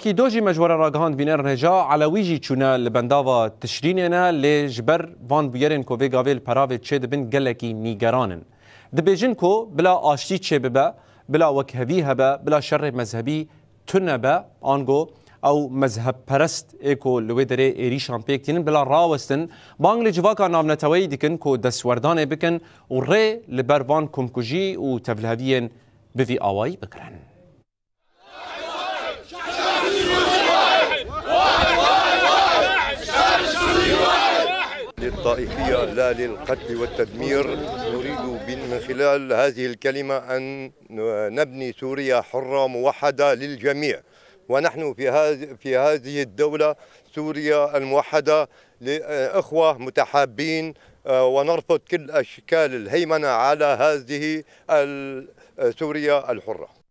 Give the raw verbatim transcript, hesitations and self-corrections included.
Kî do jî me ji we re ragihandbîne, rêja Elewî jî çûne li bendava Tişrînê ne, lê ji ber van bûyerên ku vê gavê li Peravê çêdibin gelekî nîgeran in. Dibêjin ku bila aştî çêbibe, bila wekhevî hebe, bila şerê mezhebî tune be, ango ew mezhebperest ê ku li wê derê êrîşan pêk tînin bila rawestin, bang li civaka navneteweyî dikin ku destwerdanê bikin û rê li ber van komkujî û tevliheviyên bi vî awayî bigirin. للطائفية لا للقتل والتدمير. نريد من خلال هذه الكلمة أن نبني سوريا حرة موحدة للجميع، ونحن في هذه في هذه الدولة سوريا الموحدة لإخوة متحابين، آه، ونرفض كل أشكال الهيمنة على هذه ال- سوريا الحرة.